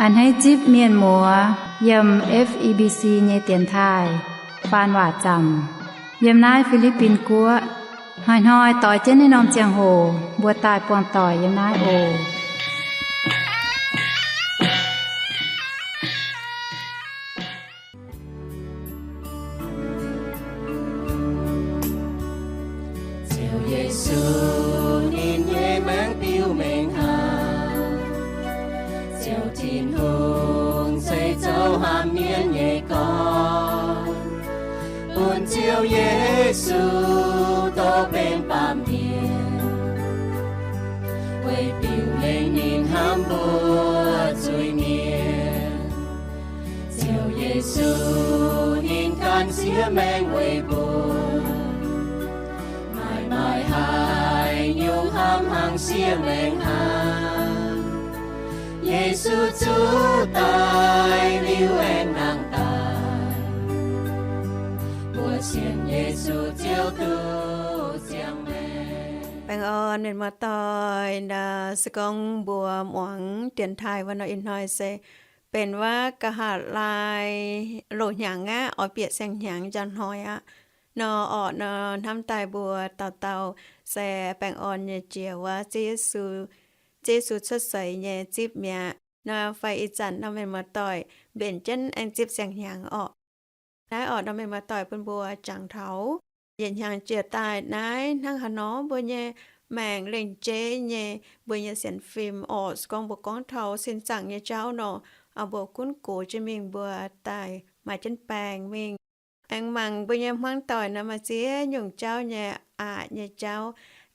A'hneiv zipv mienh muoz yiem F E B C nyei dienx taaih faan waac zaamc yiem naaiv Fi^li^bin Guoqv. Hnoi-hnoi doix jienv naaiv norm ziangh hoc mbuo daaih buangh doic yiem naaiv oc. Ziouv Yesu, ninh nyei maengc biux mengh aqv. Ziouv Tin-Hungh ceix zouv hnamv mienh nyei gorn, bun Ziouv Yesu dorh benx baamh mienh, weic biux mengh ninh hnamv mbuo zuiz-mienh. Ziouv Yesu, ninh gan siev maengc weic mbuo. Maaih maaih haaix nyungc hnamv hnaangx siev maengc hnangv Yesu zuqc daaih liuz aengx nangh daaih. Mbuo sienx Yesu Ziouv duqv ziangh maengc. Baengh orn mienh muoz-doic, se gorngv mbuo muangx dienx taaih wuov nor, ih hnoi se benx wuov nqa'haav laai loz-hnyangx aqv, oix bieqc siang-hnyangx njang hnoi aqv. Nor orqc, nor hnamv daaih mbuo dauh dauh se baengh orn nyei jiex wuov Ziouv Yesu, Ziouv Yesu cuotv seix nyei zipv mi'aqv. Nor fai ih zanc nor mienh muoz-doic mbenc jienv aengx zipv siang-hnyangx orqc. Naaiv orqc, nor mienh muoz-doic bun mbuo jangx taux yietc hnyangx jiex daaih naaiv hnangv haaix nor mbuo nyei maengc lengc jeiv nyei, mbuo nyei sienx fim orqc. Se gorngv mbuo gorngv taux sin zaangc nyei jauv nor, mbuo gunv gox jienv mingh mbuo daaih maaih jienv baengc mingh. Aengx mangc mbuo nyei hmuangv doic nor maaih ziex nyungc jauv nyei, aqc nyei jauv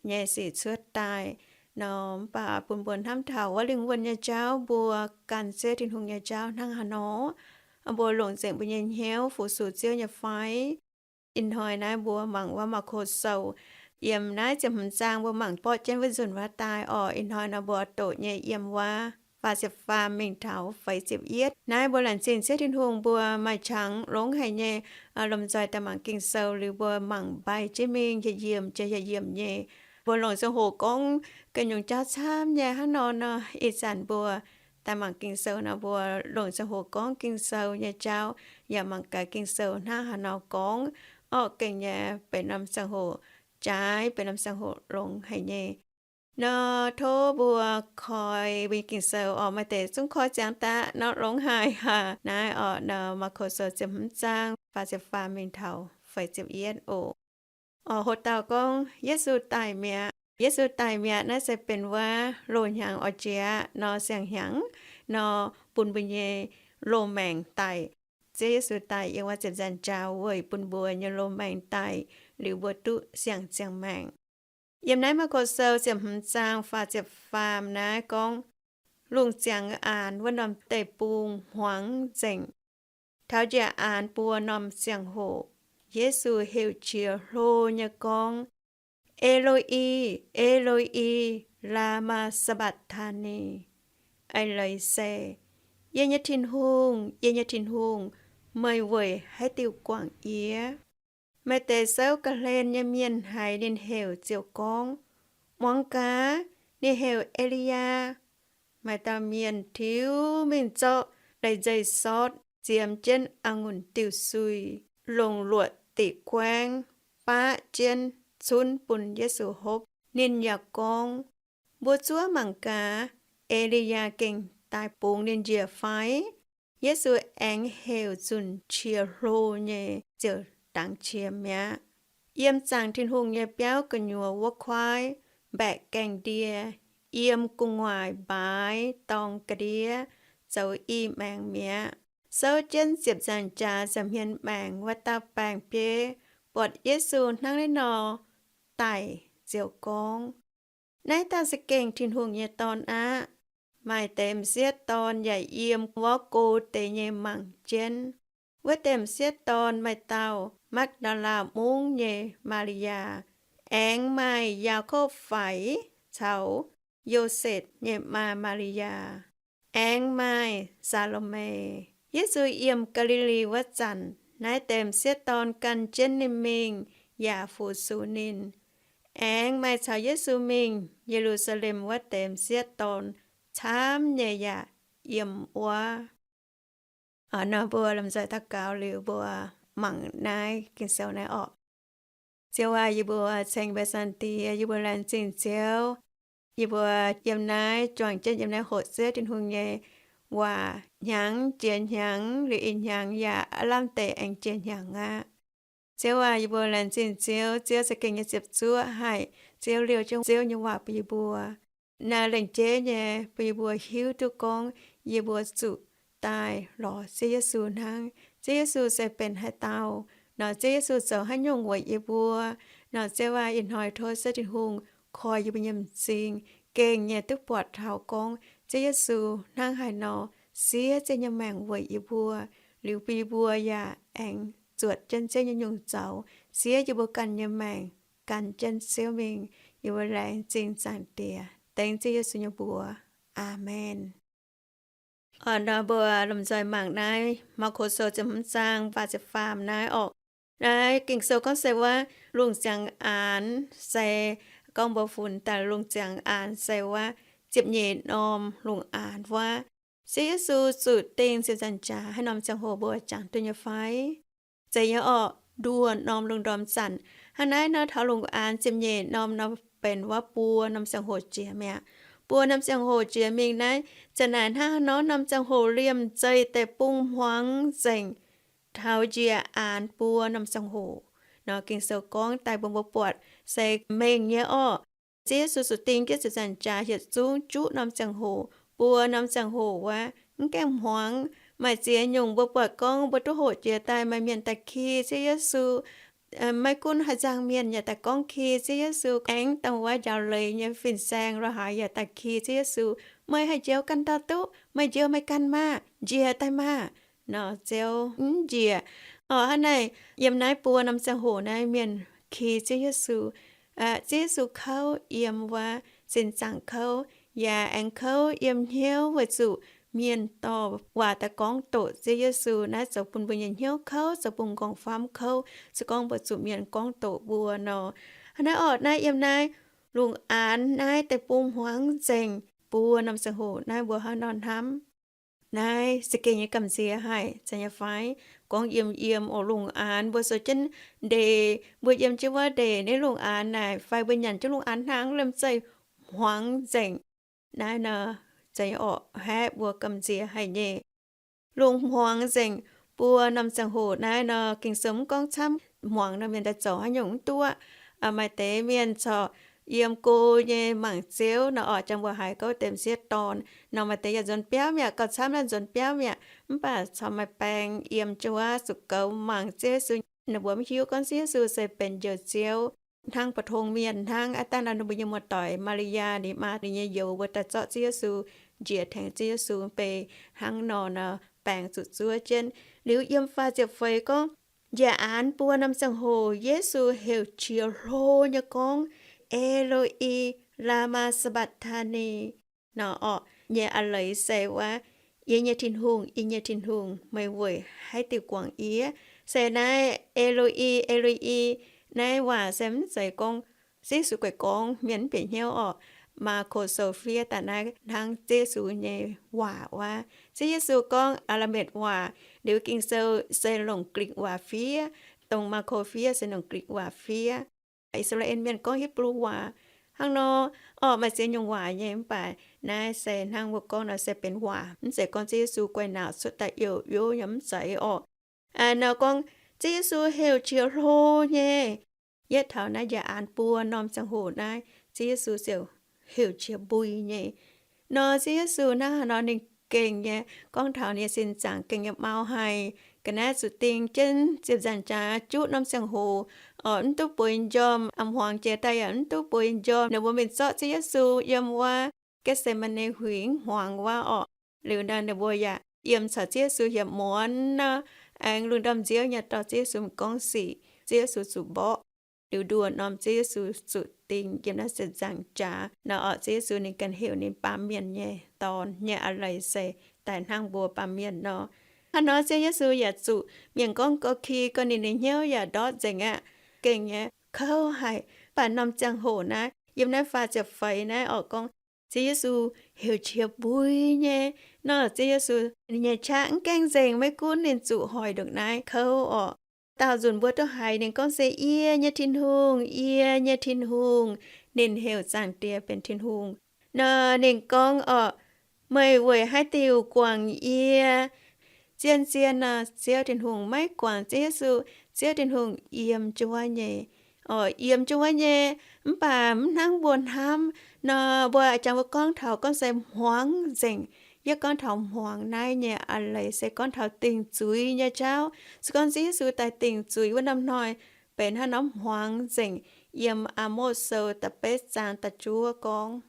nyei sic cuotv daaih nor, mv baac bun mbuo hnamv taux wuov lingh wuonh nyei jauv mbuo gan Ziouv Tin-Hungh nyei jauv hnangv haaix nor, mbuo longc nzengc mbuo nyei hnyouv fu-sux Ziouv nyei fai? Ih hnoi naaiv mbuo mangc wuov Maako Sou, yiem naaiv ziepc hmz zaang mbuo mangc borqv jienv wuov nzunc waac daaih orqc. Ih hnoi nor mbuo doqc nyei yiem wuov faah ziepc faam mingh taux feix ziepc yietv. Naaiv mbuo laengz zingh Ziouv Tin-Hungh mbuo maaih qangx longx haic nyei lomh nzoih daaih mangc Ging-Sou liuz mbuo mangc mbaih jienv mingh yietc yiemc jiex yietc yiemc nyei. Mbuo longc ziangh hoc gorngv ganh nyungc jauv camv nyei hnangv nor nor, ih zanc mbuo daaih mangc Ging-Sou nor mbuo longc ziangh hoc gorngv Ging-Sou nyei jauv, yaac mangc gaax Ging-Sou hnangv haaix nor gorngv. Orqc, gengh nyei benx norm ziangh hoc jaaix, benx norm ziangh hoc longx haic nyei. Nor tov mbuo koi mbuo nyei Ging-Sou orqc, maaih deix zungv koi ziangx daaih nor longx haic aqv. Naaiv orqc, nor Maako Sou ziepc hmz zaang faah ziepc faam mingh taux feix ziepc yietv oc. Orqc, hoc dauh gorngv Yesu daic mi'aqv. Yesu daic mi'aqv naaiv se benx wuov loz-hnyangx oix jiex nor siang-hnyangx nor bun mbuo nyei loz-maengc daic. Ziouv Yesu daic yiem wuov ziepc nzaangc jaax weic bun mbuo nyei loz-maengc daic liuz mbuo duqv siang-ziangh maengc. Yiem naaiv Maako Sou ziepc hmz zaang faah ziepc faam naaiv gorngv, lungh ziangx aanx wuov norm deic-bung hmuangx nzengc. Taux njiec aanx buo norm ziangh hoc, Yesu heuc qiex hlo nyei gorngv, Elo^i, Elo^i, laa^maa^saa^mbaa^taa^ni? Eix leiz se, Yie nyei Tin-Hungh, yie nyei Tin-Hungh, meih weic haaix diuc guangc yie? Maaih deix souv ga'hlen nyei mienh haiz ninh heuc ziouc gorngv, Muangx gaax, ninh heuc E^li^yaa. Maaih dauh mienh tiux mingh zorqv leiz-nzeih sortv, ziemx jienv a'ngunc diuh sui, longc luoqc diqc guaengv baqv jienv cunv bun Yesu hopv. Ninh yaac gorngv, Mbuo zuov mangc gaax, E^li^yaa gengh daaih bungx ninh njiec fai? Yesu aengx heuc zunc qiex hlo nyei ziouc dangx qiex mi'aqv. Yiem zaangc Tin-Hungh nyei biauv gu'nyuoz wuov kuaaiv mbaeqc gaengh ndie, yiem gu'nguaaic mbaaix dorng ga'ndiev zoux i maengx mi'aqv. Souv jienv ziepc nzaangc jaax nza'hmien maengc wuov dauh baeng-bieiv buatc Yesu hnangv naaiv nor daic ziouc gorngv, Naaiv dauh za'gengh Tin-Hungh nyei Dorn aqv. Maaih deix m'sieqv dorn yaac yiem wuov go deix nyei mangc jienv. Wuov deix m'sieqv dorn maaih dauh Makv^ndaa^laa Mungv nyei Maa^li^yaa, aengx maaih Yaakopv faix caux Yosepv nyei maa Maa^li^yaa, aengx maaih Saa^lo^me. Yesu yiem Gaa^li^li wuov zanc, naaiv deix m'sieqv dorn gan jienv ninh mingh yaac fu-sux ninh. Aengx maaih caux Yesu mingh Ye^lu^saa^lem wuov deix m'sieqv dorn camv nyei yaac yiem wuov. Nor mbuo lomh nzoih daux gaux liuz, mbuo mangc naaiv Ging-Sou naaiv orqc. Ziouv aac, yie mbuo ceng mbuo Zaangc Diex, yie mbuo laengz zingh Ziouv. Yie mbuo yiem naaiv juangc jienv yiem naaiv hoqc Ziouv Tin-Hungh nyei waac hnyangx jiex hnyangx, liuz ih hnyangx yaac aav lamh deix aengx jiex hnyangx aqv. Ziouv aac, yie mbuo laengz zingh Ziouv. Ziouv za'gengh nyei ziepc zuoqv haic. Ziouv liouh jienv Ziouv nyei waac bun yie mbuo. Naaiv lengc jeiv nyei bun yie mbuo hiuv duqv gorngv yie mbuo zuqc daaih lorz Ziouv Yesu hnangv. Ziouv Yesu se benx haaix dauh nor, Ziouv Yesu zoux haaix nyungc weic yie mbuo nor. Ziouv aac, ih hnoi tov Ziouv Tin-Hungh koi yie mbuo nyei m'zing, gengh nyei duqv buatc taux gorngv Ziouv Yesu hnangv haaix nor siev Ziouv nyei maengc weic yie mbuo, liuz bun yie mbuo yaac aengx zuotc jienv Ziouv nyei nyungc zoux, siev yie mbuo ganh nyei maengc gan jienv Ziouv mingh. Yie mbuo laengz zingh Zaangc Diex, dengv Ziouv Yesu nyei mbuox. Aamen. Orqc, nor mbuo lomh nzoih mangc naaiv Maako Sou ziepc hmz zaang faah ziepc faam naaiv orqc. Naaiv Ging-Sou gorngv se wuov lungh ziangx aanx se gorngv mbuo funx daaih lungh ziangx aanx se wuov ziepc nyeic norm lungh aanx wuov. Ziouv Yesu zuqc dingh ziepc nzaangc jaax haaix norm ziangh hoc mbuo jangx duqv nyei fai? Zeiz nyei orqc, nduoh norm lungh ndorm zanc. Hnangv naaiv nor, taux lungh aanx ziepc nyeic norm nor benx wuov buo norm ziangh hoc jiex mi'aqv. Buo norm ziangh hoc jiex mingh naaiv, zanc naaic hnangv haaix nor norm ziangh hoc liemh zeih deic-bung hmuangx nzengc. Taux njiec aanx buo norm ziangh hoc nor, Ging-Sou gorngv daaih bun mbuo buatc se mengh nyei orqc. Ziouv Yesu zuqc dingh jienv ziepc nzaangc jaax yietc zungv juqv norm ziangh hoc, buo norm ziangh hoc wuov, mv gaengh hmuangx. Maaih ziex nyungc mbuo buatc gorngv mbuo duqv hoqc jiex daaih maaih mienh daaih ki Ziouv Yesu. Maiv gunv haaix nzangc mienh yaac daaih gorngv ki Ziouv Yesu, aengx dongh wuov njaaux leiz nyei fin-saeng lorz haaix yaac daaih ki Ziouv Yesu. Meih haih njoux ganh dauh duqv, meih njoux meih ganh maah! Njiec daaih maah! Nor Ziouv mv njiec. Orqc, hnangv naaiv yiem naaiv buo norm ziangh hoc naaiv mienh ki Ziouv Yesu. Ziouv Yesu kouv yiem wuov sin zaangc kouv, yaac aengx kouv yiem hnyouv weic zuqc mienh dorh waac daaih gorngv doqc Ziouv Yesu. Naaiv zoux bun mbuo nyei hnyouv kouv, zoux bun m'nqorngv-famv kouv, se gorngv mbuo zuqc mienh gorngv doqc mbuo nor. Hnangv naaiv orqc, naaiv yiem naaiv lungh aanx naaiv deic-bung hmuangx nzengc buo norm ziangh hoc naaiv mbuo hnangv nor hnamv. Naaiv za'gengh nyei gamh nziex haic, zeiz nyei fai? Gorngv yiem yiem oc, lungh aanx mbuo zoux jienv ndeic, mbuo yiem jienv wuov ndeic, naaiv lungh aanx naaic fai mbuo nyanc jienv lungh aanx hnangv, liemh zeih hmuangx nzengc. Naaiv nor, zeiz nyei orqc, haeqv mbuo gamh nziex haic nyei. Lungh hmuangx nzengc buo norm ziangh hoc naaiv nor, Ging-Sou mv gorngv camv hmuangx nor mienh daaih zoux haaix nyungc mv duqv. Maaih deix mienh corc yiem go nyei mangc Ziouv nor orqc, jangx mbuo haiz gouv deix m'sieqv dorn nor, maaih deix yaac nzuonx biauv mi'aqv, gauh camv naaiv nzuonx biauv mi'aqv. Mv baac corc maaih baeng yiem jienv wuov zuqc goux mangc Ziouv Yesu. Ninh mbuo mv hiuv gorngv Ziouv Yesu se benx Njoux Ziouv, hnangv mbu'ndongx mienh hnangv. Aav dangh nor ninh mbuo nyei muoz-doic Maa^li^yaa, ninh maa ninh nyei youz mbuo daaih zorqv Ziouv Yesu njiec tengx Ziouv Yesu, mv bei hnangv nor nor baeng zuqc zuov jienv. Liuz yiem faah ziepc feix gorngv, njiec aanx buo norm ziangh hoc Yesu heuc qiex hlo nyei gorngv, Elo^i, lama sabachthani? Nor orqc, nyei a'leiz se wuov, Yie nyei Tin-Hungh, yie nyei Tin-Hungh, meih weic haaix diuc guangc yie? Se naaiv Elo^i, Elo^i naaiv waac se mv zeiz gorngv Ziouv Yesu guei gorngv, mienh mv bieqc hnyouv orqc. Maako Sou fiev daaih naaiv hnangv Ziouv Yesu nyei waac wuov. Ziouv Yesu gorngv Aa^laa^metc waac, liuz Ging-Sou se longc Glikc waac fiev, dongh Maako fiev se longc Glikc waac fiev. I^saa^laa^en Mienh gorngv Hipv^lu waac. Hnangv nor, orqc, maaih ziex nyungc waac nyei, mv baac naaiv se hnangv mbuo gorngv nor se benx waac, mv zeiz gorngv Ziouv Yesu guei naauc cuotv daaih youc youv nyei, mv zeiz orqc. Nor gorngv Ziouv Yesu heuc qiex hlo nyei. Yietv taux naaiv njiec aanx buo norm ziangh hoc naaiv, Ziouv Yesu ziouc heuc qiex mbui nyei. Nor Ziouv Yesu hnangv haaix nor ninh gengh nyei gorngv taux ninh nyei sin zaangc gengh nyei mau haic. Ga'naaiv zuqc ding jienv ziepc nzaangc jaax juqv norm ziangh hoc, orqc, mv duqv bueix njormh, a'hmuangx jiex daaih yaac mv duqv bueix njormh, ninh mbuo mingh zorqv Ziouv Yesu yiem wuov Getc^se^maa^ne Huingx hmuangx wuov orqc. Liuz nor ninh mbuo yaac yiem caux Ziouv Yesu hietc muonz nor, aengx lungh ndorm nziouv nyei dorh Ziouv Yesu mingh gorngv sic, Ziouv Yesu zuqc mborqv. Liuz nduoh norm Ziouv Yesu zuqc ding yiem naaiv ziepc nzaangc jaax nor orqc. Ziouv Yesu ninh ganh heuc ninh baamh mienh nyei dorn nyei a'leiz se daaih hnangv mbuo baamh mienh nor. Hnangv nor Ziouv Yesu yaac zuqc mienh gorngv gorx-ki gorx, ninh nyei hnyouv yaac ndortv nzengc aqv. Gengh nyei kouv haic. Mv baac norm ziangh hoc naaiv, yiem naaiv faah ziepc feix naaiv orqc, gorngv Ziouv Yesu heuc qiex mbui nyei. Nor Ziouv Yesu nyei qaqv mv gaengh nzengc, maiv gunv ninh zuqc hoic ndongc naaiv kouv orqc. Daauh nzunc mbuo duqv haiz ninh gorngv se, Yie nyei Tin-Hungh, yie nyei Tin-Hungh. Ninh heuc Zaangc Diex benx Tin-Hungh. Nor ninh gorngv orqc, Meih weic haaix diuc guangc yie? Zien-zien nor, Ziouv Tin-Hungh maiv guangc Ziouv Yesu. Ziouv Tin-Hungh yiem jienv wuov nyei, orqc, yiem jienv wuov nyei. Mv baac mv hnangv mbuo hnamv nor, mbuo jangx mbuo gorngv taux gorngv se hmuangx nzengc. Yie gorngv taux hmuangx naaiv nyei a'leiz se gorngv taux dingc zuiz nyei jauv. Se gorngv Ziouv Yesu daaih dingc zuiz wuov norm hnoi, benx hnangv nor hmuangx nzengc. Yiem Aa^motv Sou da'betv zaang da'juov gorngv,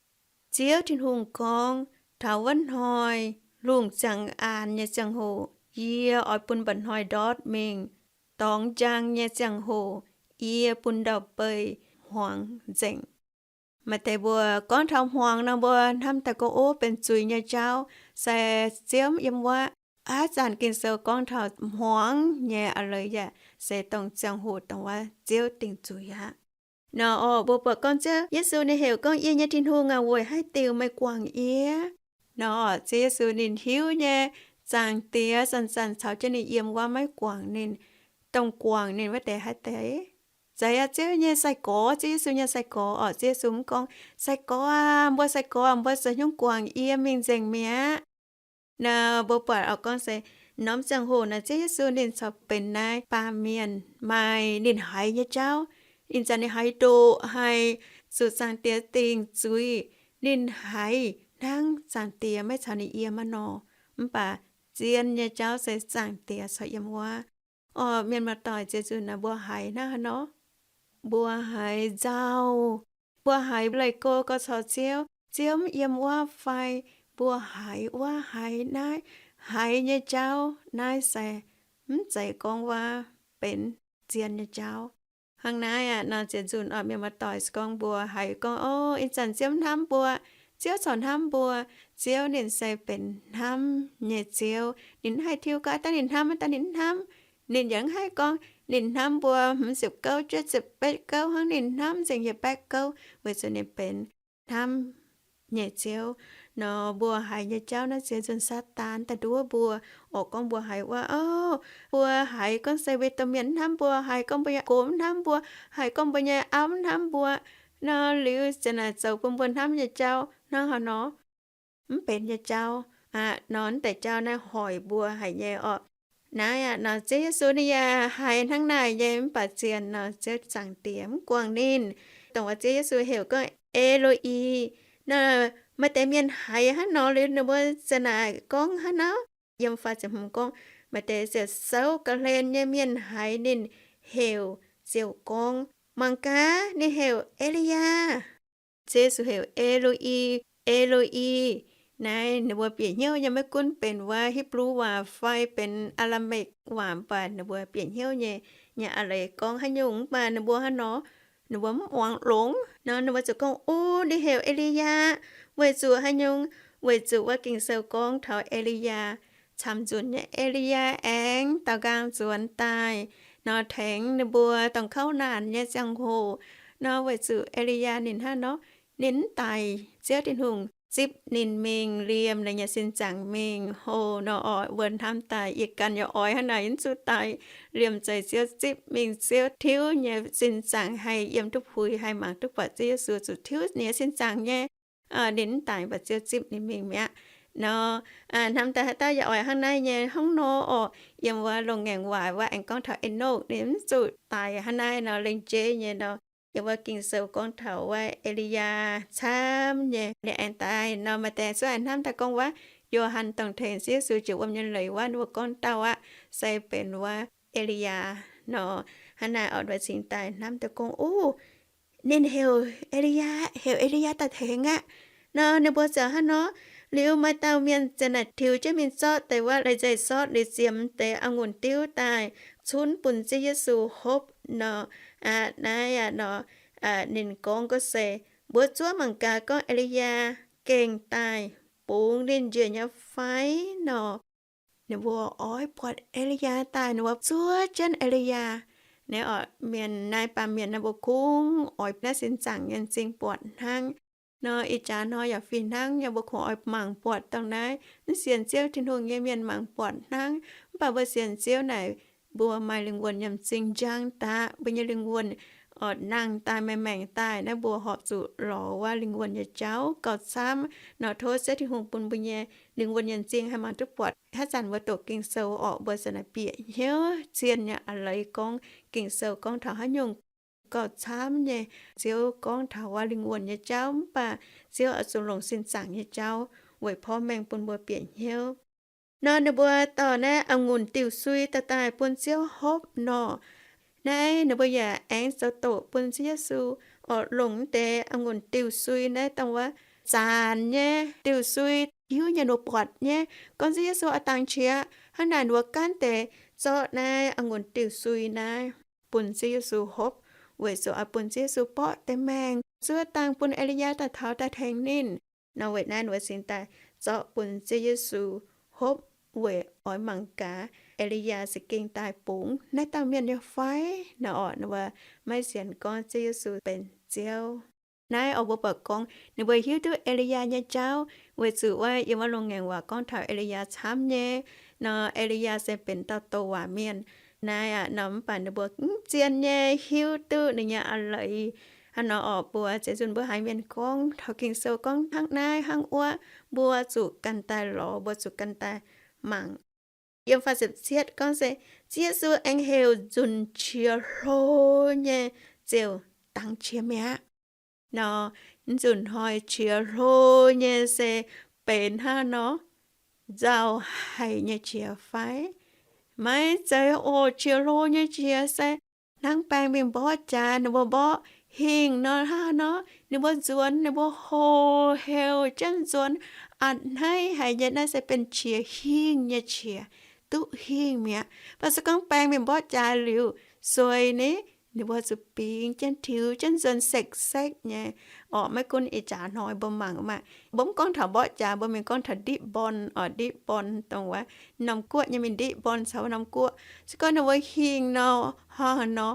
Ziouv Tin-Hungh gorngv, Taux wuov hnoi, lungh ziangh aanx nyei ziangh hoc, yie oix bun mba'hnoi ndortv mingh. Dorngx njang nyei ziangh hoc, yie bun ndau-beih hmuangx nzengc. Maaih deix mbuo gorngv taux hmuangx nor, mbuo hnamv daaih gorngv, Ov, benx zuiz nyei jauv. Se Ziouv yiem wuov, aav zanc Ging-Sou gorngv taux hmuangx nyei a'leiz yaac se dongh ziangh hoc dongh wuov Ziouv dingc zuiz aqv. Nor orqc, mbuo buatc gorngv Ziouv Yesu ninh heuc gorngv, Yie nyei Tin-Hungh aac, weic haaix diuc meih guangc yie? Nor orqc, Ziouv Yesu ninh hiuv nyei, Zaangc Diex zanc-zanc caux jienv ninh yiem wuov maiv guangc ninh. Dongh guangc ninh wuov deix haaix deix? Zeiz aqv, Ziouv nyei sai-gorx, Ziouv Yesu nyei sai-gorx orqc. Ziouv Yesu mv gorngv, Sai-gorx aah, mbuo sai-gorx, mbuo zoux hnyungv guangc yie mingh nzengc mi'aqv. Nor mbuo buatc orqc gorngv se, norm ziangh hoc naaic Ziouv Yesu ninh corc benx naaiv baamh mienh maaih ninh haiz nyei jauv. Ih zanc ninh haiz ndoqc, haiz zuqc Zaangc Diex dingc zuiz. Ninh haiz hnangv Zaangc Diex maiv caux ninh yiem aqv nor. Mv baac zien nyei jauv se Zaangc Diex corc yiem wuov. Orqc, mienh muoz-doic, ziex nzunc naaic mbuo haiz hnangv haaix nor? Mbuo haiz nzauh. Mbuo haiz leih go gorx-youz Ziouv, Ziouv mv yiem wuov fai? Mbuo haiz wuov haiz naaiv, haiz nyei jauv naaiv se mv zeiz gorngv wuov benx zien nyei jauv. Hnangv naaiv aqv nor, ziex nzunc orqc, mienh muoz-doic, se gorngv mbuo haiz gorngv, Ov, ih zanc Ziouv hnamv mbuo, Ziouv corc hnamv mbuo. Ziouv ninh se benx hnamv nyei Ziouv. Ninh mv haih tiuv gaax daaih ninh hnamv, daaih ninh mv hnamv. Ninh yaac mv haih gorngv ninh hnamv mbuo hmz ziepc gouv, juov ziepc betv gouv hnangv, ninh hnamv nzengc yietc baeqv gouv, weic zuqc ninh benx hnamv nyei Ziouv. Nor mbuo haiz nyei jauv naaiv ziex nzunc Saadaan daaih nduov mbuo, orqc gorngv mbuo haiz wuov, Ov, mbuo haiz gorngv se mbuo domh mienh mv hnamv mbuo, haiz gorngv mbuo nyei gox mv hnamv mbuo, haiz gorngv mbuo nyei auv mv hnamv mbuo. Nor liuz ziouc naaic zoux bun mbuo hnamv nyei jauv hnangv haaix nor? Mv benx nyei jauv aqv nor, mv deix jauv naaiv hoic mbuo haic nyei orqc. Naaiv aqv nor, Ziouv Yesu ninh yaac haiz hnangv naaic nyei, mv baac zien nor, Ziouv Zaangc Diex mv guangc ninh. Dongh wuov Ziouv Yesu heuc gorngv E^lo^i. Nor maaih deix mienh haiz hnangv nor liuz, ninh mbuo ziouc naaic gorngv hnangv nor, yiem faah ziepc hmz gorngv, maaih deix ziouc souv ga'hlen nyei mienh haiz ninh heuc ziouc gorngv, Mangc gaax, ninh heuc E^li^yaa. Ziouv Yesu heuc, E^lo^i, E^lo^i. Naaiv ninh mbuo bieqc hnyouv nyei, maiv gunv benx wuov Hipv^lu waac fai benx Aa^laa^mekc waac, mv baac ninh mbuo bieqc hnyouv nyei, nyei a'leiz gorngv haaix nyungc, mv baac ninh mbuo hnangv nor, ninh mbuo mv muangx longx nor, ninh mbuo ziouc gorngv, Ov, ninh heuc E^li^yaa. Weic zuqc haaix nyungc? Weic zuqc wuov Ging-Sou gorngv taux E^li^yaa, camv-nzunc nyei E^li^yaa aengx daaux nqaang nzuonx daaih nor, tengx ninh mbuo dongh kouv naanc nyei ziangh hoc nor, weic zuqc E^li^yaa ninh hnangv nor, ninh mv daic, Ziouv Tin-Hungh zipv ninh mingh liemh ninh nyei sin zaangc mingh. Hoc nor oc, mbuo hnamv daaih yie ganh yaac oix hnangv naaic, mv zuqc daic, liemh zeih Ziouv zipv mingh, Ziouv tiuv nyei sin zaangc haih yiem duqv puix, haih mangc duqv buatc Ziouv Yesu zuqc tiuv ninh nyei sin zaangc nyei. Ninh mv daic, mv baac Ziouv zipv ninh mingh mi'aqv nor. Hnamv daaih haaix dauh yaac oix hnangv naaiv nyei hnangv nor oc. Yiem wuov Loz-Ngaengc Waac wuov aengx gorngv taux Enokv ninh mv zuqc daic hnangv naaiv nor, lengc jeiv nyei nor. Yiem wuov Ging-Sou gorngv taux wuov E^li^yaa camv nyei ninh aengx daic nor. Maaih deix cuotv hnamv daaih gorngv wuov Yo^han dongh tengx Ziouv Yesu jiex wuom nyei leiz wuov, ninh mbuo gorngv dauh aqv se benx wuov E^li^yaa nor. Hnangv naaic oc, mbuo cingx daaih hnamv daaih gorngv, Ov, ninh heuc E^li^yaa, heuc E^li^yaa daaih tengx aqv nor. Ninh mbuo ziouc hnangv nor. Liuz maaih dauh mienh ziouc naaic tiux jienv mingh zorqv deix wuov lai-nzengc sortv liuz ziemx deix a'ngunc diuv daaih cunv bun Ziouv Yesu hopv nor. Aqv, naaiv aqv nor, ninh gorngv gorngv se, Mbuo zuov mangc gaax gorngv E^li^yaa gengh daaih bungx ninh njiec nyei fai nor. Ninh mbuo oix buatc E^li^yaa daaih, ninh mbuo zuov jienv E^li^yaa. Naaiv oc, mienh naaiv baamh mienh naaiv mbuo kungx oix naaiv sin zaangc nyei m'zing buatc hnangv. Nor ih jaax nor yaac fih hnangv nyei, mbuo kungx oix mangc buatc dongh naaiv. Mv sienx Ziouv Tin-Hungh nyei mienh mangc buatc hnangv, mv baac mbuo sienx Ziouv naaic, mbuo maaih lingh wuonh yiem m'zing njang daqv. Mbuo nyei lingh wuonh oix nangh daaih, maengc maengc daaih naaiv, mbuo horpc zuqc lorz wuov lingh wuonh nyei jauv gauh camv. Nor tov Ziouv Tin-Hungh bun mbuo nyei lingh wuonh nyei m'zing haih mangc duqv buatc. Haaix zanc mbuo doqc Ging-Sou orqc, mbuo se naaic bieqc hnyouv zien nyei a'leiz gorngv Ging-Sou gorngv taux haaix nyungc gauh camv nyei. Ziouv gorngv taux wuov lingh wuonh nyei jauv, mv baac Ziouv oix zuqc longc sin zaangc nyei jauv weic porv mengh bun mbuo bieqc hnyouv. Nor ninh mbuo dorh naaiv a'ngunc diuh sui daaih daaih bun Ziouv hopv nor. Naaiv ninh mbuo yaac aengx zoux doqc bun Ziouv Yesu oix longc deix a'ngunc diuh sui naaiv dongh wuov zaanc nyei diuh sui, hiuv nyei nor buatc nyei, gorngv Ziouv Yesu oix dangx qiex. Hnangv naaic ninh mbuo gaanv deix zorqv naaiv a'ngunc diuh sui naaiv bun Ziouv Yesu hopv, weic zuqc oix bun Ziouv Yesu borqv deix maengc zuov dangh bun E^li^yaa daaih taux daaih tengx ninh. Nor weic naaiv ninh mbuo cingx daaih zorqv bun Ziouv Yesu hopv weic oix mangc gaax E^li^yaa za'gengh daaih bungx naaiv dauh mienh nyei fai. Nor orqc, ninh mbuo maiv sienx gorngv Ziouv Yesu benx Ziouv. Naaiv oix mbuo buatc gorngv ninh mbuo hiuv duqv E^li^yaa nyei jauv, weic zuqc wuov yiem wuov loz-ngaengc waac gorngv taux E^li^yaa camv nyei. Nor E^li^yaa se benx dauh douc waac mienh. Naaiv aqv, nor mv baac ninh mbuo mv zien nyei hiuv duqv ninh nyei a'leiz. Hnangv nor orqc, mbuo zeiz nzunc mbuo haiz mienh gorngv taux Ging-Sou gorngv hnangv naaiv hnangv wuov, mbuo zuqc ganh daaih lorz, mbuo zuqc ganh daaih mangc. Yiem faah ziepc cietv gorngv se, Ziouv Yesu aengx heuc nzunc qiex hlo nyei ziouc dangx qiex mi'aqv. Nor, nzunc hnoi qiex hlo nyei se benx hnangv nor nzauh haic nyei qiex fai? Maiv zeiz oc. Qiex hlo nyei qiex se hnangv baeng mingh mborqv jaax, ninh mbuo mborqv hingh nor hnangv nor, ninh mbuo nzuonx, ninh mbuo hoh heuc jienv nzuonx, a'hneiv haic nyei. Naaiv se benx qiex hingh nyei qiex, duqv hingh mi'aqv. Mv baac se gorngv baeng mingh mborqv jaax liuz, sueih ni, ninh mbuo zuqc bingx jienv tiux jienv nzuonx sekv-sekv nyei. Orqc, maiv gunv ih jaax hnoi mbuo mangc maah, mbuo mv gorngv taux mborqv jaax, mbuo mingh gorngv taux ndiqv-mborn orqc, ndiqv-mborn dongh wuov norm guoqv nyei mingh ndiqv-mborn caux wuov norm guoqv. Se gorngv ninh mbuo hingh nor, hnangv haaix nor,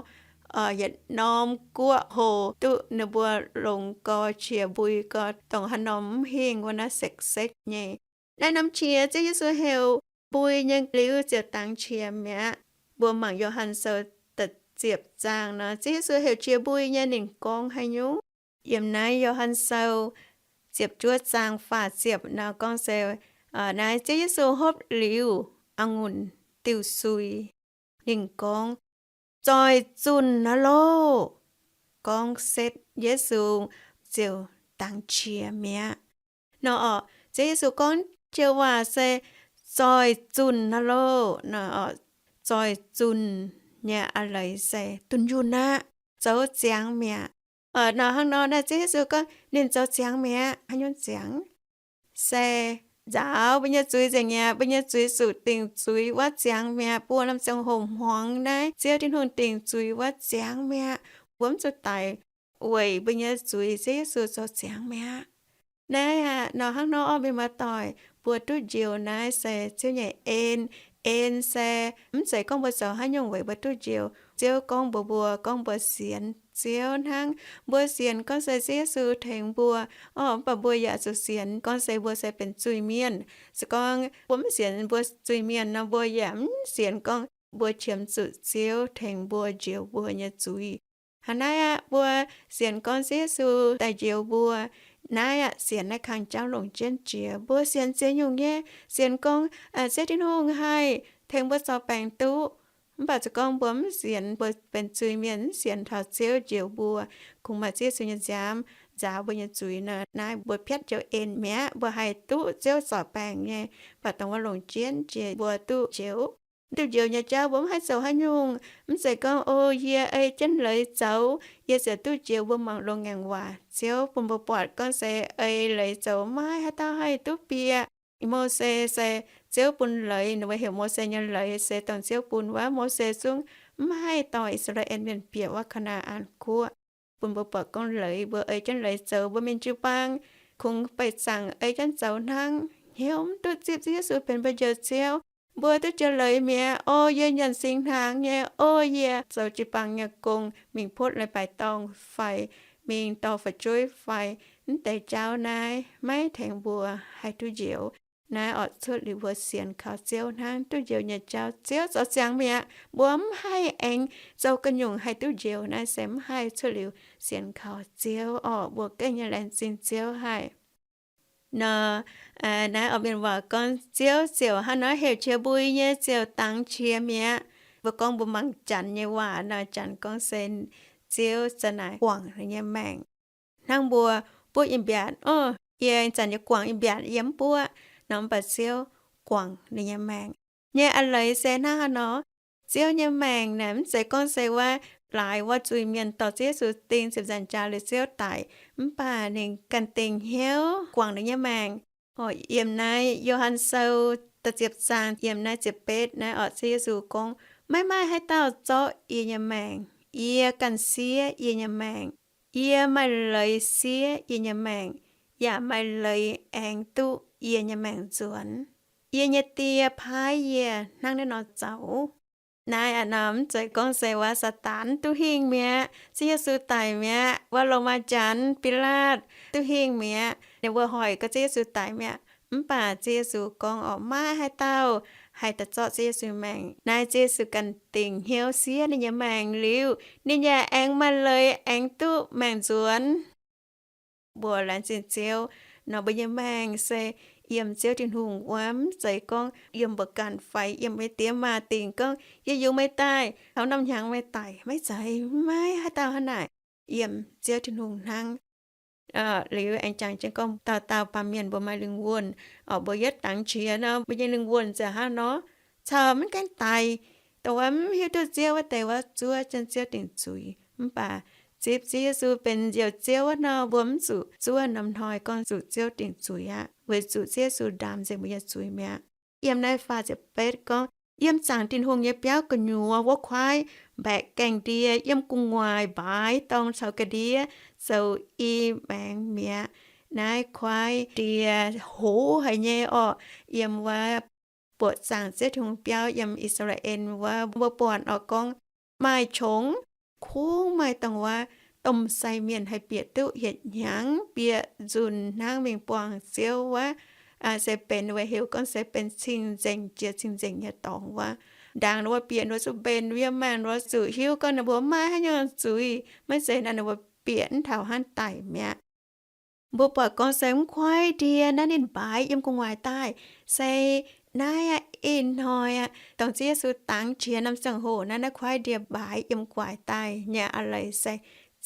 yietc norm guoqv hoc duqv ninh mbuo longx gau, qiex mbui gau, dongh haaix norm mv hingh wuov naaiv sekv-sekv nyei. Naaiv norm qiex Ziouv Yesu heuc mbui nyei liuz ziouc dangx qiex mi'aqv. Mbuo mangc Yo^han Sou da'ziepc zaang nor, Ziouv Yesu heuc qiex mbui nyei ninh gorngv haaix nyungc? Yiem naaiv Yo^han Sou ziepc juov zaang faah ziepc nor gorngv se, naaiv Ziouv Yesu hopv liuz a'ngunc diuh sui, ninh gorngv, Zoih zunh aqv loh! Gorngv setv, Yesu ziouc dangx qiex mi'aqv. Nor orqc, Ziouv Yesu gorngv joux waac se zoih zunh aqv loh. Nor orqc, zoih zunh nyei a'leiz se dunh yunh aqv, zoux ziangx mi'aqv. Nor hnangv nor naaiv Ziouv Yesu gorngv ninh zoux ziangx mi'aqv. Haaix nyungc ziangx? Se nzaaux mbuo nyei zuiz nzengc mi'aqv. Mbuo nyei zuiz zuqc dingc zuiz wuov ziangx mi'aqv. Buo norm ziangh hoc hmuangx naaiv Ziouv Tin-Hungh dingc zuiz wuov ziangx mi'aqv. Mbuo mv zuqc daic weic mbuo nyei zuiz, Ziouv Yesu zoux ziangx mi'aqv. Naaiv aqv, nor hnangv nor orqc, mienh muoz-doic, mbuo duqv njoux naaiv se Ziouv nyei en. En se mv zeiz gorngv mbuo zoux haaix nyungc weic mbuo duqv njoux. Ziouv gorngv mbuox mbuo gorngv mbuo sienx Ziouv hnangv. Mbuo sienx gorngv se Ziouv Yesu tengx mbuo orqc, mv baac mbuo yaac zuqc sienx gorngv se mbuo se benx zuiz-mienh. Se gorngv mbuo mv sienx mbuo zuiz-mienh nor, mbuo yaac mv sienx gorngv mbuo qiemx zuqc Ziouv tengx mbuo njoux mbuo nyei zuiz. Hnangv naaiv aqv, mbuo sienx gorngv Ziouv Yesu daaih njoux mbuo. Naaiv aqv, sienx naaiv kang jauv longc jienv jiex. Mbuo sienx ziex nyungc nyei. Sienx gorngv Ziouv Tin-Hungh haih tengx mbuo zorc baengc duqv. Mv baac se gorngv mbuo mv sienx, mbuo benx zuiz-mienh mv sienx taux Ziouv njoux mbuo, kungx maaih Ziouv Yesu nyei nziaamv nzaaux mbuo nyei zuiz nor, naaiv mbuo piatv joux en mi'aqv. Mbuo haih duqv Ziouv zorc baengc nyei, mv baac dongh wuov longc jienv jiex mbuo duqv njoux. Duqv njoux nyei jauv mbuo mv haih zoux haaix nyungc. Mv zeiz gorngv, O, yie ei jienv leiz zoux, yie ziouc duqv njoux. Mbuo mangc loz-ngaengc waac, Ziouv bun mbuo buatc gorngv se ei leiz zoux maiv haaix dauh haih duqv bieqc. Mose se Ziouv bun leiz, ninh mbuo heuc Mose nyei leiz se dongh Ziouv bun wuov. Mose zungv mv haih dorh I^saa^laa^en Mienh bieqc wuov Kaa^naa^an Guoqv. Bun mbuo buatc gorngv leiz, mbuo ei jienv leiz zoux, mbuo mingh jiu-baang kungx beih zaangc ei jienv zoux hnangv, hnyouv mv duqv zipv Ziouv Yesu benx mbuo Njoux Ziouv. Mbuo duqv jiex leiz mi'aqv. O, yie nyanc singx hnaangx nyei. O, yie zoux jiu-baang nyei gong, mingh potv leiz-baaix dorngh fai mingh dorh fu'jueiv fai mv deix jauv naaiv maiv tengx mbuo haih duqv njoux. Naaiv oix cuotv liuz mbuo sienx kaux Ziouv hnangv duqv njoux nyei jauv. Ziouv zoux ziangx mi'aqv. Mbuo mv haih aengx zoux gu'nyungc haih duqv njoux. Naaiv se mv haih cuotv liuz sienx kaux Ziouv orqc. Mbuo gengh nyei laengz zingh Ziouv haic. Nor, naaiv oix mienh waac gorngv Ziouv ziouc hnangv nor heuc qiex mbui nyei ziouc dangx qiex mi'aqv. Mbuo gorngv mbuo mangc Janx nyei waac nor, Janx gorngv se Ziouv za'naaic guangc ninh nyei maengc. Hnangv mbuo buov i mbiaatc, o, yie zanc yie guangc i mbiaatc yiem mv buov nor, mv baac Ziouv guangc ninh nyei maengc. Nyei a'leiz se hnangv haaix nor, Ziouv nyei maengc naaic mv zeiz gorngv se wuov laaix wuov zuiz-mienh dorh Ziouv Yesu ding ziepc nzaangc jaax liuz Ziouv daic, mv baac ninh ganh dingc hnyouv guangc ninh nyei maengc. Yiem naaiv Yo^han Sou da'ziepc zaang yiem naaiv ziepc betv naaiv orqc, Ziouv Yesu gorngv, maiv maaih haaix dauh zorqv yie nyei maengc. Yie ganh siev yie nyei maengc. Yie maaih leiz siev yie nyei maengc, yaac maaih leiz aengx duqv yie nyei maengc nzuonx. Yie nyei Die paaiv yie hnangv naaiv nor zoux. Naaiv aqv nor mv zeiz gorngv se wuov Saadaan duqv hingh mi'aqv, Ziouv Yesu daic mi'aqv, wuov Lomaa Janx Bilaatv duqv hingh mi'aqv, ninh mbuo hoic gorngv Ziouv Yesu daic mi'aqv. Mv baac Ziouv Yesu gorngv orqc, maiv haaix dauh haih daaih zorqv Ziouv Yesu maengc. Naaiv Ziouv Yesu ganh dingc hnyouv siev ninh nyei maengc liuz, ninh yaac aengx maaih leiz aengx duqv maengc nzuonx. Mbuo laengz zingh Ziouv nor, mbuo nyei maengc se yiem Ziouv Tin-Hungh wuov, mv zeiz gorngv yiem mbuo ganh fai yiem mbuo nyei diex maac dingc gorngv, yie yungz meih daaih, taux norm hnyangx meih daic. Maiv zeiz, maiv haaix dauh hnangv naaic. Yiem Ziouv Tin-Hungh hnangv. Liuz aengx jangx jienv gorngv dauh dauh baamh mienh mbuo maaih lingh wuonh, orqc, mbuo yietv dangx qiex nor, mbuo nyei lingh wuonh ziouc hnangv nor, caux mv gaengh daic. Dongh wuov mv hiuv duqv Ziouv wuov deix wuov zuov jienv Ziouv dingc zuiz. Mv baac zipv Ziouv Yesu benx Njoux Ziouv wuov nor, mbuo mv zuqc zuov norm hnoi gorngv zuqc Ziouv dingc zuiz aqv, weic zuqc Ziouv Yesu ndaamc nzengc mbuo nyei zuiz mi'aqv. Yiem naaiv faah ziepc betv gorngv, yiem zaangc Tin-Hungh nyei biauv gu'nyuoz wuov kuaaiv mbaeqc gaengh ndie yiem gu'nguaaic mbaaix dorngx caux ga'ndiev zoux i maengx mi'aqv. Naaiv kuaaiv ndie hoz haic nyei orqc. Yiem wuov buoqc zaangc Ziouv Tin-Hungh biauv yiem I^saa^laa^en wuov, mbuo buatc orqc gorngv maaih qongx kungx maaih dongh wuov domh sai mienh haih bieqc duqv yietc hnyangx bieqc nzunc hnangv mingh buangh Ziouv wuov, se benx weic heuc gorngv se benx cing-nzengc jiex cing-nzengc nyei dorngx wuov. Ndaangc ninh mbuo bieqc ninh mbuo zuqc mbenc yiem maengc, ninh mbuo zuqc hiuv gorngv ninh mbuo maiv maaih haaix nyungc zuiz, maiv zeiz naaic ninh mbuo bieqc mv taux hnangv daic mi'aqv. Mbuo buatc gorngv se mv kuaaiv ndie naaiv ninh mbaaix yiem gu'nguaaic daaih, se naaiv aqv, ih hnoi aqv, dongh Ziouv Yesu dangx qiex norm ziangh hoc naaiv, naaiv kuaaiv ndie mbaaix yiem gu'nguaaic daaih nyei a'leiz se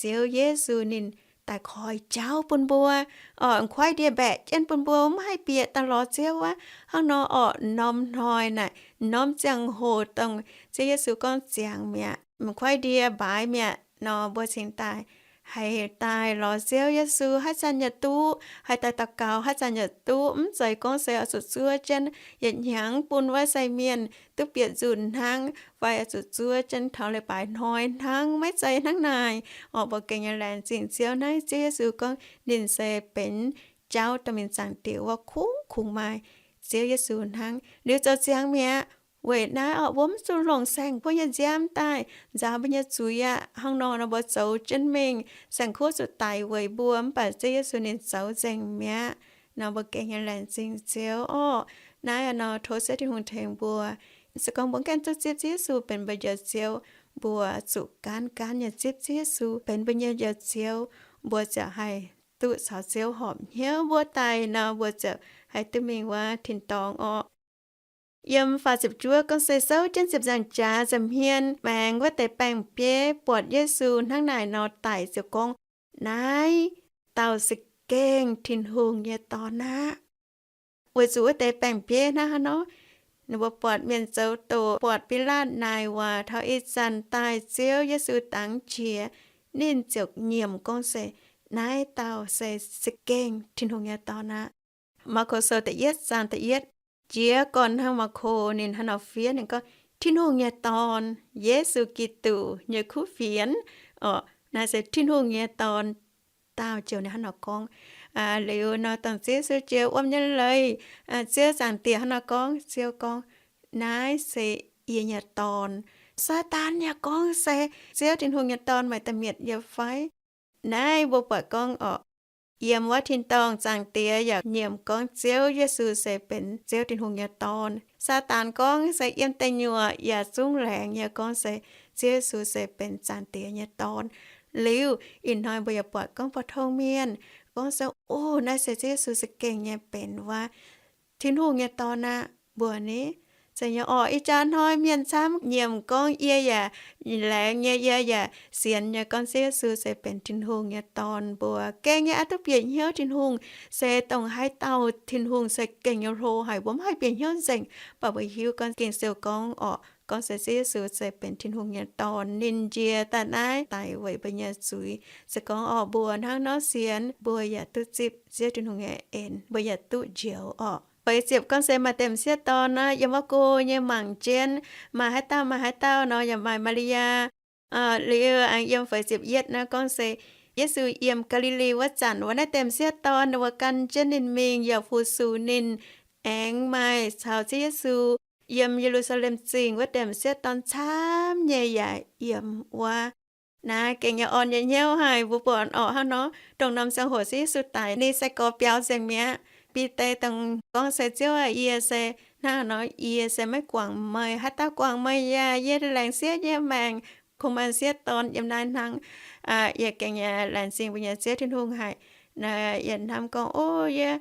Ziouv Yesu ninh daaih koi jauv bun mbuo. Orqc, kuaaiv ndie mbaeqc jienv bun mbuo mv haih bieqc daaih lorz Ziouv wuov. Hnangv nor orqc, norm hnoi naaic, norm ziangh hoc dongh Ziouv Yesu gorngv ziangx mi'aqv, kuaaiv ndie mbaaix mi'aqv nor, mbuo cingx daaih haih daaih lorz Ziouv Yesu haaix zanc yaac duqv, haih daaih daux gaux haaix zanc yaac duqv. Mv zeiz gorngv se oix zuqc zuov jienv yietc hnyangx bun wuov sai mienh duqv bieqc nzunc hnangv, fai oix zuqc zuov jienv taux leiz-baaix hnoi hnangv. Maiv zeiz hnangv naaic. Orqc, mbuo gengh nyei laengz zingh Ziouv naaiv, Ziouv Yesu gorngv ninh se benx jauv dorh mingh zaangc Diex wuov kungx kungx maaih Ziouv Yesu hnangv. Liuz zoux ziangx mi'aqv. Weic naaiv orqc, mbuo mv zuqc longc saeng-kuv nyei nziaamv daaih nzaaux mbuo nyei zuiz aqv. Hnangv nor nor mbuo zoux jienv mingh, saeng-kuv zuqc daic weic mbuo, mv baac Ziouv Yesu ninh zoux nzengc mi'aqv. Nor mbuo gengh nyei laengz zingh Ziouv orqc. Naaiv nor tov Ziouv Tin-Hungh tengx mbuo. Se gorngv mbuo mv gaengh duqv zipv Ziouv Yesu benx mbuo nyei Njoux Ziouv, mbuo zuqc gaanv gaanv nyei zipv Ziouv Yesu benx mbuo nyei Njoux Ziouv, mbuo ziouc haih duqv caux Ziouv horpc hnyouv. Mbuo daic nor, mbuo ziouc haih duqv mingh wuov tin-dorngh orqc. Yiem faah ziepc juov gorngv se souv jienv ziepc nzaangc jaax nza'hmien maengx wuov deix baeng-bieiv buatc Yesu hnangv naaic nor daic ziouc gorngv, naaiv dauh se gengh Tin-Hungh nyei Dorn aqv. Weic zuqc wuov deix baeng-bieiv hnangv haaix nor, ninh mbuo buatc mienh zoux doqc, buatc Bilaatv naaic waac taux ih zanc daaih Ziouv Yesu dangx qiex, ninh ziouc nyiemc gorngv se, naaiv dauh se za'gengh Tin-Hungh nyei Dorn aqv. Maako Sou da'yietv zaang da'yietv, jiez gorn hnangv Maako ninh hnangv nor fiev, ninh gorngv, Tin-Hungh nyei Dorn, Yesu Giduc nyei kuv fienx. Orqc, naaiv se Tin-Hungh nyei Dorn. Daauh ziouc ninh hnangv nor gorngv. Liuz nor dongh Ziouv Yesu jiex wuom nyei leiz, Ziouv Zaangc Diex hnangv nor gorngv, Ziouv gorngv, naaiv se yie nyei Dorn. Saadaan yaac gorngv se, Ziouv Tin-Hungh nyei Dorn maaih da'mietc yie fai? Naaiv mbuo buatc gorngv orqc, yiem wuov tin-dorngh Zaangc Diex yaac nyiemc gorngv Ziouv Yesu se benx Ziouv Tin-Hungh nyei Dorn. Saadaan gorngv se yiem deic nyuoqc yaac zungv laengz nyei gorngv se Ziouv Yesu se benx Zaangc Diex nyei Dorn. Liuz ih hnoi mbuo yaac buatc gorngv pou-tong mienh gorngv se, o, naaiv se Ziouv Yesu za'gengh nyei benx wuov Tin-Hungh nyei Dorn aqv. Mbuox ni, zeiz nyei orqc, ih jaax hnoi mienh camv nyiemc gorngv yie yaac laengz nyei, yie yaac sienx nyei gorngv Ziouv Yesu se benx Tin-Hungh nyei Dorn. Mbuo gengh nyei oix duqv bieqc hnyouv Tin-Hungh se dongh haaix dauh Tin-Hungh se gengh nyei hlo haic. Mbuo maiv haih bieqc hnyouv nzengc, mv baac mbuo hiuv gorngv Ging-Sou gorngv orqc, gorngv se Ziouv Yesu se benx Tin-Hungh nyei Dorn. Ninh njiec daaih naaiv daic weic mbuo nyei zuiz. Se gorngv orqc, mbuo hnangv nor sienx, mbuo yaac duqv zipv Ziouv Tin-Hungh nyei en, mbuo yaac duqv njoux orqc. Feix ziepc gorngv se maaih deix m'sieqv dorn nor, yiem wuov go nyei mangc jienv, maaih haaix dauh maaih haaix dauh nor, yaac maaih Maa^li^yaa. Liuz aengx yiem feix ziepc yietv naaiv gorngv se, Yesu yiem Gaa^li^li wuov zanc, wuov naaiv deix m'sieqv dorn ninh mbuo gan jienv ninh mingh yaac fu-sux ninh. Aengx maaih caux Ziouv Yesu yiem Ye^lu^saa^lem Zingh wuov deix m'sieqv dorn camv nyei yaac yiem wuov. Naaiv gengh nyei orn nyei hnyouv haic. Mbuo buatc orqc, hnangv nor, dongh norm ziangh hoc Ziouv Yesu daic, ninh sai-gorx biaux nzengc mi'aqv. Bide dongh gorngv se, Ziouv aah, yie se hnangv nor, yie se maiv guangc meih. Haaix dauh guangc meih yaac, yie laengz sieqv nyei maengc. Kungx maaih m'sieqv dorn yiem naaiv hnangv. Yie gengh nyei laengz zingh mbuo nyei Ziouv Tin-Hungh haic. Yie hnamv gorngv, o, yie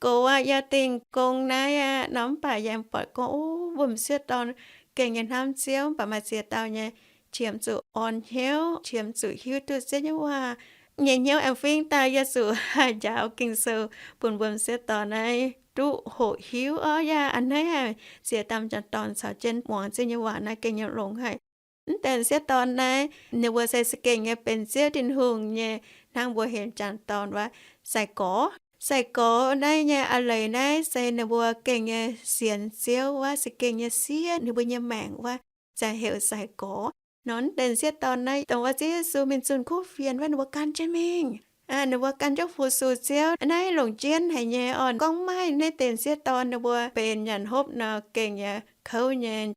gox aqv, yie dingh gong naaiv aqv nor, mv baac yie aengx buatc gorngv, o, mbuo m'sieqv dorn gengh nyei hnamv Ziouv, mv baac maaih ziex dauh nyei qiemx zuqc orn hnyouv, qiemx zuqc hiuv duqv Ziouv nyei waac nyei hnyouv aengx fingx daaih. Yie zuqc haih njaaux Ging-Sou bun mbuo m'sieqv dorn naaiv duqv hoqc hiuv orqc. Yaac a'hneiv haic, ziex dauh m'jangc dorn caux jienv muangx Ziouv nyei waac naaiv gengh nyei longx haic. Mv deix m'sieqv dorn naaiv ninh mbuo se za'gengh nyei benx Ziouv Tin-Hungh nyei, hnangv mbuo heuc m'jangc dorn wuov, sai-gorx. Sai-gorx naaiv nyei a'leiz naaiv se ninh mbuo gengh nyei sienx Ziouv wuov, za'gengh nyei siev ninh mbuo nyei maengc wuov, ziouc heuc sai-gorx. Nor mv deix m'sieqv dorn naaiv dongh wuov Ziouv Yesu mingh zunh kuv fienx wuov, ninh mbuo gan jienv mingh. Ninh mbuo gan jienv fu-sux Ziouv. Naaiv longc jienv haic nyei orqc. Gorngv maiv naaiv deix m'sieqv dorn ninh mbuo benx nyanc hopv nor gengh nyei kouv nyei.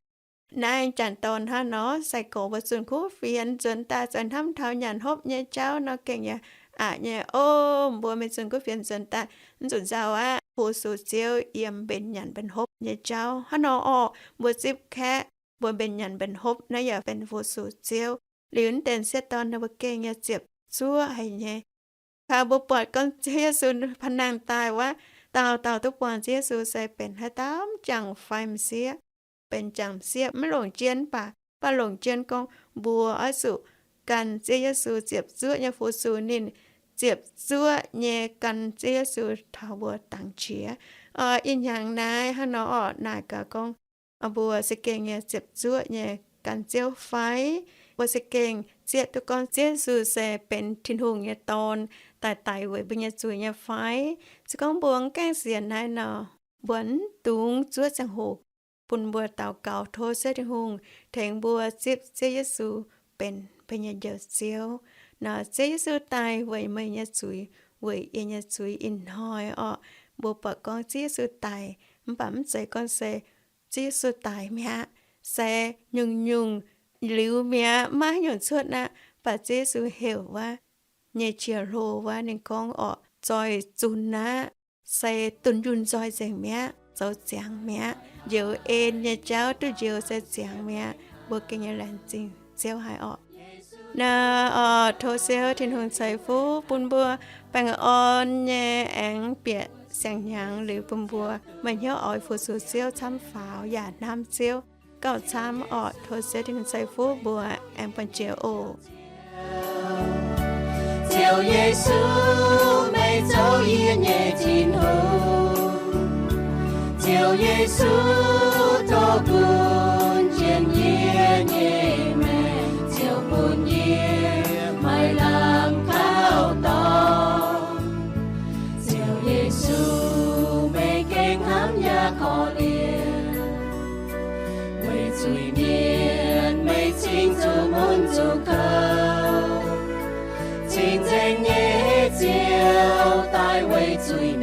Naaiv m'jangc dorn hnangv nor, sai-gorx mbuo zunh kuv fienx nzuonx daaih zoux hnamv taux nyanc hopv nyei jauv nor gengh nyei aqc nyei. O, mbuo mingh zunh kuv fienx nzuonx daaih mv zuqc nzauh aqv. Fu-sux Ziouv yiem mbenc nyanc mbenc hopv nyei jauv. Hnangv nor orqc, mbuo zipv kaeqv mbuo mbenc nyanc mbenc hopv naaiv yaac benx fu-sux Ziouv. Liuz mv deix m'sieqv dorn ninh mbuo gengh nyei ziepc zuoqv haic nyei. Kaux mbuo buatc gorngv Ziouv Yesu panh nangh daaih wuov, dauh dauh duqv buangh Ziouv Yesu se benx haaix dauh m'jangc fai m'sieqv, benx m'jangc m'sieqv maiv longc jienv baac, mv baac longc jienv gorngv mbuo oix zuqc gan Ziouv Yesu, ziepc zuoqv nyei fu-sux ninh, ziepc zuoqv nyei gan Ziouv Yesu taux mbuo dangx qiex. Ih hnyangx naaiv hnangv nor orqc, naaic gaax gorngv mbuo se gengh nyei ziepc zuoqv nyei gan Ziouv fai? Mbuo se gengh zieqv duqv gorngv Ziouv Yesu se benx Tin-Hungh nyei Dorn, daaih daic weic mbuo nyei zuiz nyei fai? Se gorngv mbuo mv gaengh sienx naaiv nor, mbuo mv dungx zuov ziangh hoc bun mbuo daux gaux tov Ziouv Tin-Hungh tengx mbuo zipv Ziouv Yesu benx mbuo nyei Njoux Ziouv. Nor Ziouv Yesu daic weic meih nyei zuiz, weic yie nyei zuiz. Ih hnoi orqc, mbuo buatc gorngv Ziouv Yesu daic, mv baac mv zeiz gorngv se Ziouv Yesu daic mi'aqv, se nyungc-nyungc liuz mi'aqv, maiv nyungc cuotv aqv. Mv baac Ziouv Yesu heuc wuov nyei qiex hlo wuov, ninh gorngv orqc, zoih zunc aqv, se dunh yunh nzoih nzengc mi'aqv, zoux ziangx mi'aqv. Njoux en nyei jauv duqv njoux se ziangx mi'aqv. Mbuo gengh nyei laengz zingh Ziouv haic orqc. Naaiv orqc, tov Ziouv Tin-Hungh ceix fuqv bun mbuo baengh orn nyei aengx bieqc siang-hnyangx liuz bun mbuo maaih hnyouv oix fu-sux Ziouv camv faaux yaac hnamv Ziouv gauh camv orqc. Tov Ziouv Tin-Hungh ceix fuqv mbuo aengx buangh jiex oc. Ziouv Yesu, meih zoux yie nyei Tin-Hungh. Ziouv Yesu, tov gunv jienv yie nyei maengc, Ziouv bun yie maaih lamh kauv dorngx. Ziouv Yesu, meih gengh hnamv yaac korv-lienh. Weic zuiz mienh meih cingx zuqc mun zuqc kouv. Cing-nzengc nyei Ziouv daaih weic zuiz